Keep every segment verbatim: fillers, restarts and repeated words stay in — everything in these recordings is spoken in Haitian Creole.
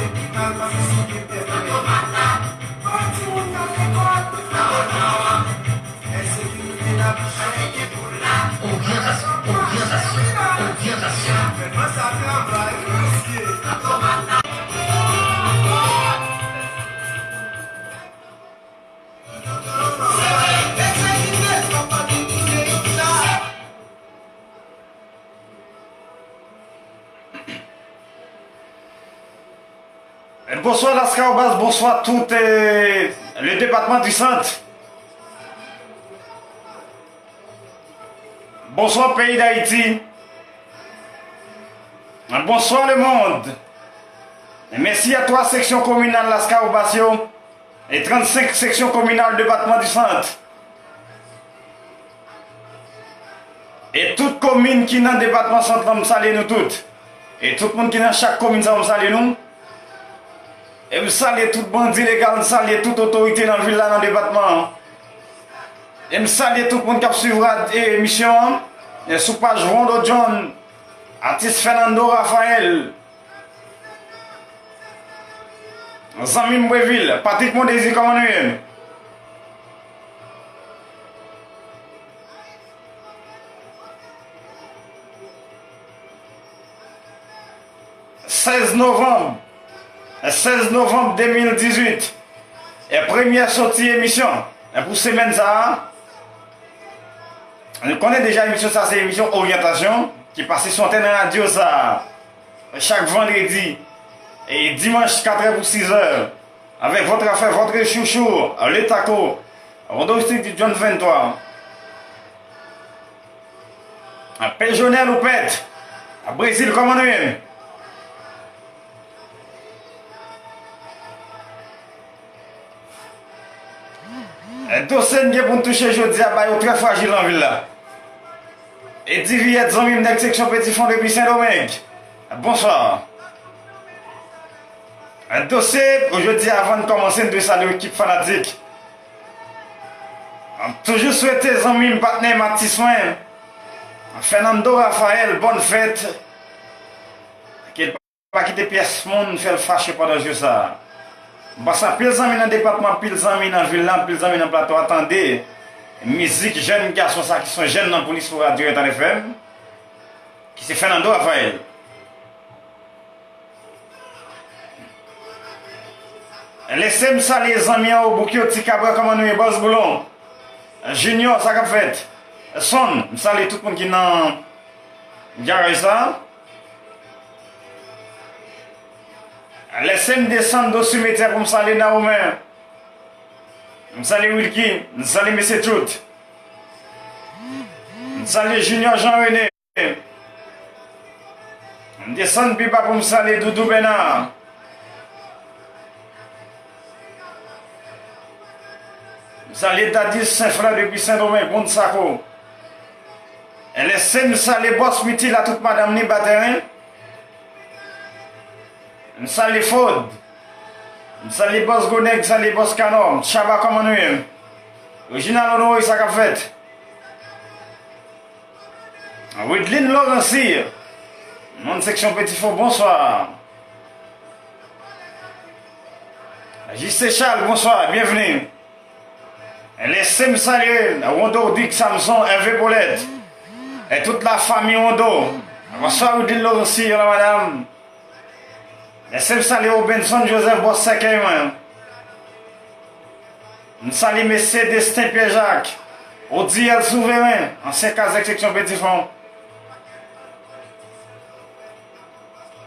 Oryantasyon, oryantasyon, oryantasyon. Bonswa Laskawobas, bonswa tout, eh, le depatman di Sant. Bonswa peyi Dayiti. Bonswa lemonn. Mèsi a twa seksyon kominal Laskawobas yo e trannsenk seksyon kominal depatman di Sant. E tout komin ki nan depatman Sant lan, m salye nou tout. E tout moun ki nan chak komin sa yo, m salye nou. E m salye tout bandi legal, m salye tout otorite nan vil la, nan depatman an. E m salye tout moun k ap swiv rad-, e, emisyon an, e, sou paj Rondo John, atis Fernando Raphael, zanmi m Breville, Patrick Mondésir, kòman nou ye? Sèz novanm, sèz novanm de mil dizuit, e premyè soti emisyon, e pou semèn sa a, nou konnen deja emisyon sa se emisyon oryantasyon ki pase sou antèn radyo sa a, chak vandredi e dimanch katrè pou sizè. Avec votre affaire, votre chouchou, le Taco, Rodolphe Street du John vingt-trois. Pè Jonel ou pèt. Brezil, kòman nou ye? Dosye n gen pou n touche jodi a, ba yo trè frajil nan vil la. Edi Viyèt, zanmi m, nèg seksyon Peti Fon depi Sendomeng. Bonswa. Dosye pou jodi a, avan n kòmanse, n dwe salye ekip fanatik. M toujou swete zanmi m, patnè m, atis mwen, Fernando Raphael, bòn fèt. Ke l pa kite pyès moun fè l fache pandan jou sa a. M panse anpil zanmi nan depatman, anpil zanmi nan vil la, anpil zanmi nan plato a tande mizik jèn gason sa ki se yon jèn nan polis pou radyo Etan F M, ki se Fernando Raphael. Lese m salye zanmi an Obouk yo, Ti Kabra, kòman nou ye, Bòs Boulon? Junior, sa k ap fèt? Son, m salye tout moun ki nan garaj sa. Lese m desann do simetyè pou m salye Naomen. M salye Wilky, m salye mesye Tout. M salye Junior Jean René. M desann pi ba pou m salye Doudou Bèna. M salye Dadis Senfrè depi Sendomeng, Moun Sako. Lese m salye Bòs Miti la, tout madanm li ba tèren. M salye Fod. M salye Bòs Gwo Nèg, m salye Bòs Kanò. Chaba, kòman nou ye? Reginald Honoré, sa k ap fèt? Widlin Lorancy, moun seksyon Peti Fon, bonswa. Jise Charles, bonswa, byenvni. Lese m salye Rondo Dick Samson, Hervé Paulette, e tout la fami Rondo. Bonswa, Widlin Lorancy, la madam. Lese m salye Robenson Joseph, bòs sèkèy mwen. M salye mesye Destin Pierre Jacques, Odiyèl Souveren, ansyen kazèk seksyon Peti Fon.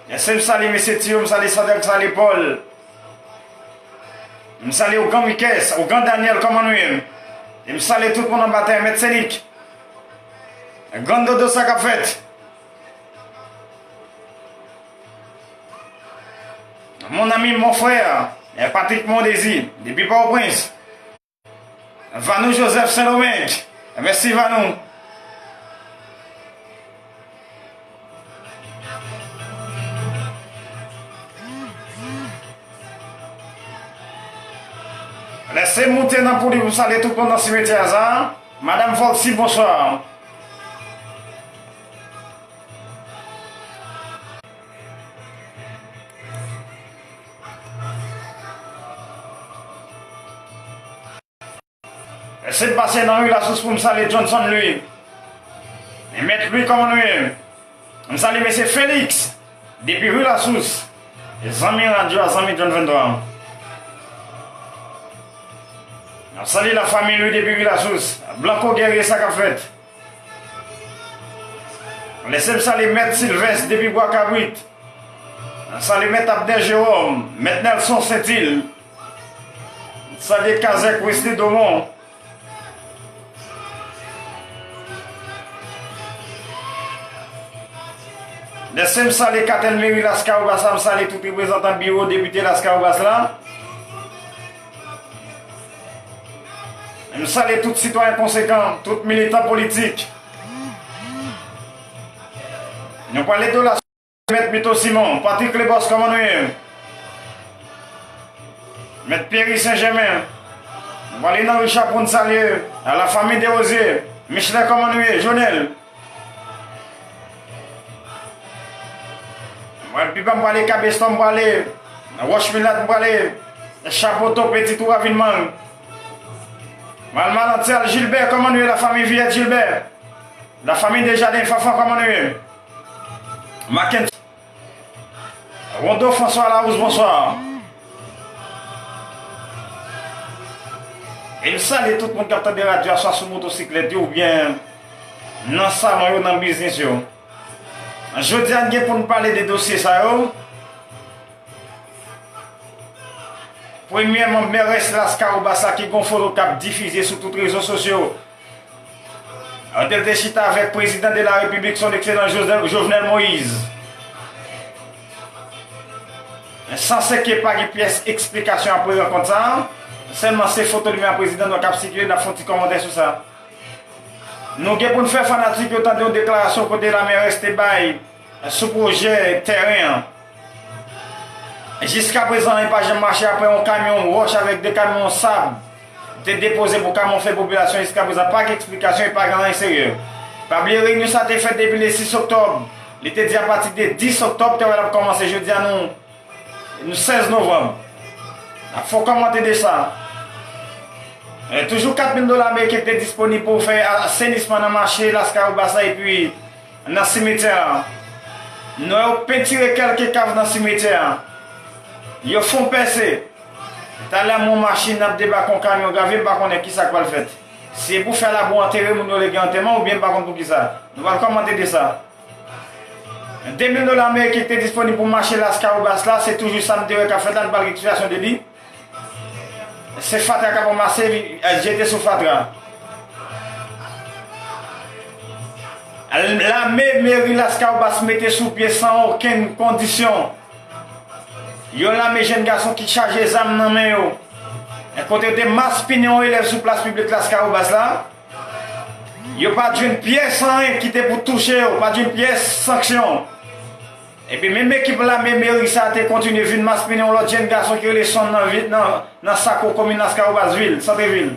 Lese m salye mesye Tiyo, m salye Sadrac, m salye Paul. M salye Ougan Mikès, Ougan Daniel, kòman nou ye? E m salye tout moun anba tè, Mèt Senik. Grann Dodo, sa k ap fèt? Mon ami, mon frère, Patrick Mondésir, depi Pòtoprens. Vanou Joseph, Sendomeng. Mèsi, Vanou. Lese m moute nan pouli pou salye tout moun nan simetyè a. Madam Volcy, bonswa. Lèse m pase nan ri Lasous pou m salye Johnson Louis. E Mèt Louis, kòman nou ye? M salye mesye Félix, depi ri Lasous. E zanmi radyo a, zanmi John venntwa. M salye lafanmi Louis depi ri Lasous. Blanco Guerrier, sa k ap fèt? Lèse m salye Mèt Silvès depi Bwa Kabrit. M salye Mèt Abner Jérôme, Mèt Nelson Sentil. M salye Kazèk Wesley Domon. Lèse m salye katèl meri Laskawobas la, m salye tout reprezantan biwo depite Laskawobas la. M salye tout sitwayen konsekan, tout militan politik. Nou pale de la Mèt Mito Simon, Patrick Lebos, kòman nou ye? Mèt Pierre Saint-Germain. Nou pale nan Richard pou n salye a la famille Desrosiers. Michelet, kòman nou ye? Jonel. Mwen, pi ba m pale Kabestò, m pale Wòch Milat, m pale Chapoto, Petit ou Ravin Mang. Mal Malantyal, Gilbert, kòman nou ye? La famille Villette Gilbert. La famille Desjardins Fanfan, kòman nou ye? Mackenson. Rondo François Larousse, bonswa. E m salye tout moun k ap tande radyo a, swa sou motosiklèt yo oubyen nan salon yo, nan biznis yo. Jodi a, n gen pou n pale de dosye sa yo. Premyèman, mèrès Laskawobas la ki gen yon foto k ap difize sou tout rezo sosyo. Kote l te chita avèk prezidan de la repiblik, son ekselans Joseph, Jovenel Moïse. Sanse ke pa gen pyès eksplikasyon apre rankont sa a, sèlman se foto li menm ak prezidan nou k ap sikile, n ap fè yon ti kòmantè sou sa. Nou gen pou n fè fanatik yo tande yon deklarasyon kote lamèrès te bay sou pwojè tèren an. Jiskaprezan, anyen pa janm mache apre yon kamyon wòch avèk de kamyon sab te depoze pou kamyon fè popilasyon. Jiskaprezan, pa gen eksplikasyon e pa gen anyen serye. Pa bliye, reyinyon sa te fèt depi le sis oktòb. Li te di apati de dis oktòb, tèren an ap kòmanse. Jodi a, nou, nou sèz novanm. N ap fè yon kòmantè de sa. E, toujou kat mil dola ameriken ki te disponib pou fè asenisman nan mache Laskawobas la epi nan simetyè a. Nou wè yo pentire kèlke kav nan simetyè a. Yo fè yon pèse. Talè m wè yon machin ap debake yon kamyon grave, m pa konnen kisa k pral fèt. Si se pou fè labou antere moun yo lè gen antèman oubyen m pa konn poukisa. Nou pral kòmante de sa. De mil dola ameriken ki te disponib pou mache Laskawobas la, se toujou sa m te wè k ap fèt la, nou pral gen eksplikasyon de li. Se fatra k ap ranmase, jete sou fatra. Lame meri Laskawobas mete sou pye san okenn kondisyon. Yon lame jèn gason ki chaje zam nan men yo. Kote yo te maspinen yon elèv sou plas piblik Laskawobas la. Yo pa t jwenn pyès anyen ki te pou touche yo, pa t jwenn pyès sanksyon. Epi menm ekip lame meri sa a te kontinye vin maspinen yon lòt jèn gason ki rele Son nan vil, nan, nan Sako, komin Laskawobas vil, santrevil.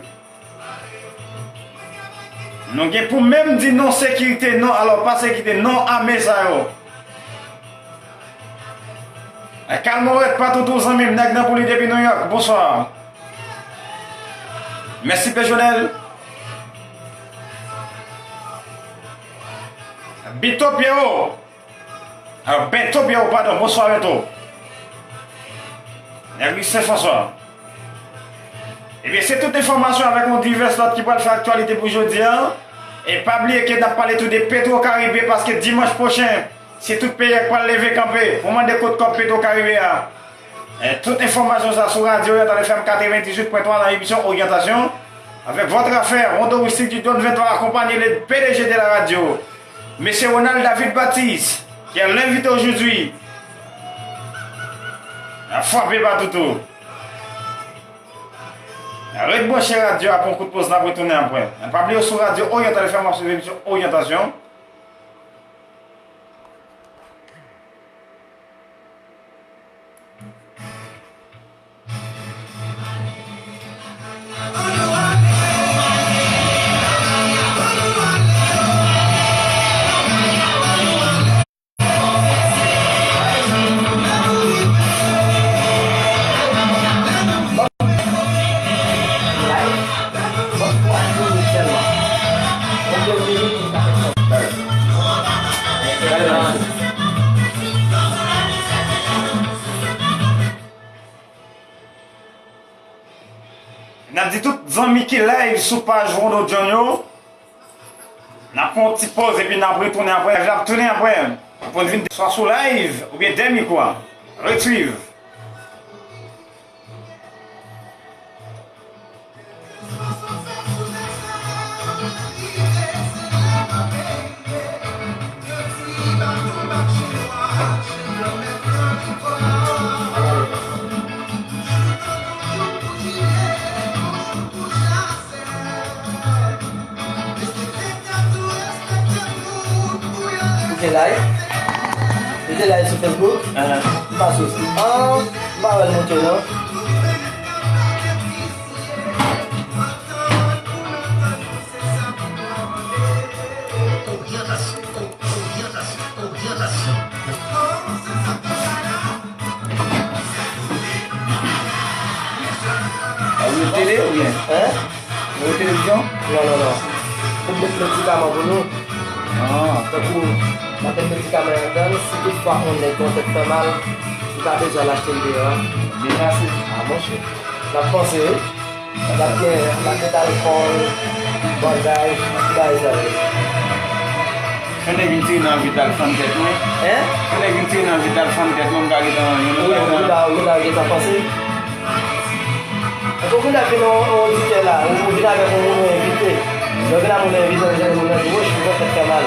Nou gen pou menm di non sekirite, non, alò pa sekirite, non ame sa yo. Kalmorèt pa toutou zanmi m, nèg nan pou li depi Nouyòk, bonswa. Mèsi Pè Jonèl. Bito Pyero. Alò, Bento Pyero, padon, bonswa Bento. Nèg li Sen Franswa. Ebyen, se tout enfòmasyon avèk yon divès lòt ki pral fè aktyalite pou jodi a. E pa bliye ke n ap pale tou de Petro Caribe, paske dimanch pwochen, se tout peyi a k pral leve kanpe pou mande kot kòb Petro Caribe a. E tout enfòmasyon sa sou Radyo Oriental F M katrevendizuit pwen twa nan emisyon Oryantasyon. Avec votre affaire, Rondo Wistik du Don venntwa, accompagné le P D G de la radio, Mesye Ronald David Baptiste, qui est l'invité aujourd'hui. N ap frape pa toutou. Ret branche radyo a pou yon kout poz, n ap retounen apre. Pa bliye sou Radyo Oryantal F M, w ap swiv emisyon Oryantasyon. N ap di tout zanmi ki live sou paj Rondo John yo, n ap pran yon ti pòz epi n ap retounen apre. Live la ap tounen apre. Ou konn vin swa sou live oubyen dèyè mikwo a. Ret swiv. Ou te live? Ou te live sou Facebook? M pa sou. Ah, m pa wè l monte non. Oryantasyon, oryantasyon, oryantasyon. A, ou yo tele oubyen? Hein? Ou yo televizyon? Non, non, non. Pou met medikaman pou nou. Ah. Tankou, n ap met medikaman ladan l, si toutfwa yon nèg yon tèt fè mal, li pa bezwen al achte l deyò a. Byen pase. Ah, monchè. N ap panse, wi. L ap gen, l ap gen alkòl, bagay, bagay sa yo. Fè nèg vin tire nan anvi t al fann tèt mwen. Hein? Fè nèg vin tire nan anvi t al fann tèt mwen, m ka gentan, mwen Ou menm, ou ka gentan, ou gentan panse. Tankou moun nan vin yon, yon oditè la, ou, ou vin avèk yon moun ou envite. Lè w vin avèk moun ou envite, ou jwenn moun nan di, "Woy, ou fè tèt fè mal."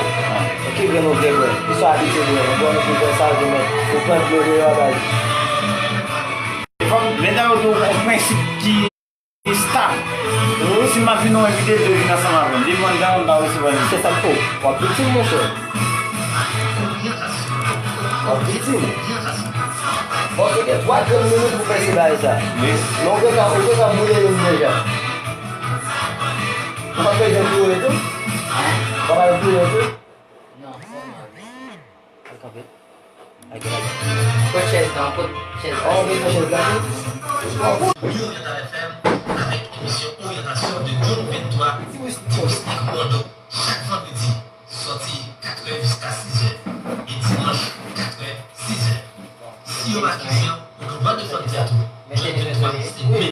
Ki grenn ou vle bwè? Ou sa abitye bwè? Ou bwè, ou bwè sa, ou bwè, ou pran dlo deyò, bay. Fòk, men ta yo di w yon prensip ki estab. Si m ap vin yon envite, l dwe vin ansanm avè m. Depi m anndan, m pa resevwa envite. Se sa k fo. W ap viktim, monchè. W ap viktim. Bon, se gen twa grenn minit pou fè se bagay sa. Wi. Men ou gentan, ou gentan boule youn deja. Ou pa bezwen ploure tou? Ou pa bezwen ploure tou? Non, sèlman. Al kanpe. Al kanpe. Kot chèz lan, kot chèz lan. Oh, men chèz la. Yo, Oriental F M, avèk emisyon Oryantasyon de June venntwa, Toast ak Rondo, chak vandredi, sòti katrè jiska sizè, e dimanch, katrè, sizè. Si yo make fen, ou gen dwa defann tèt ou. June venntwa, se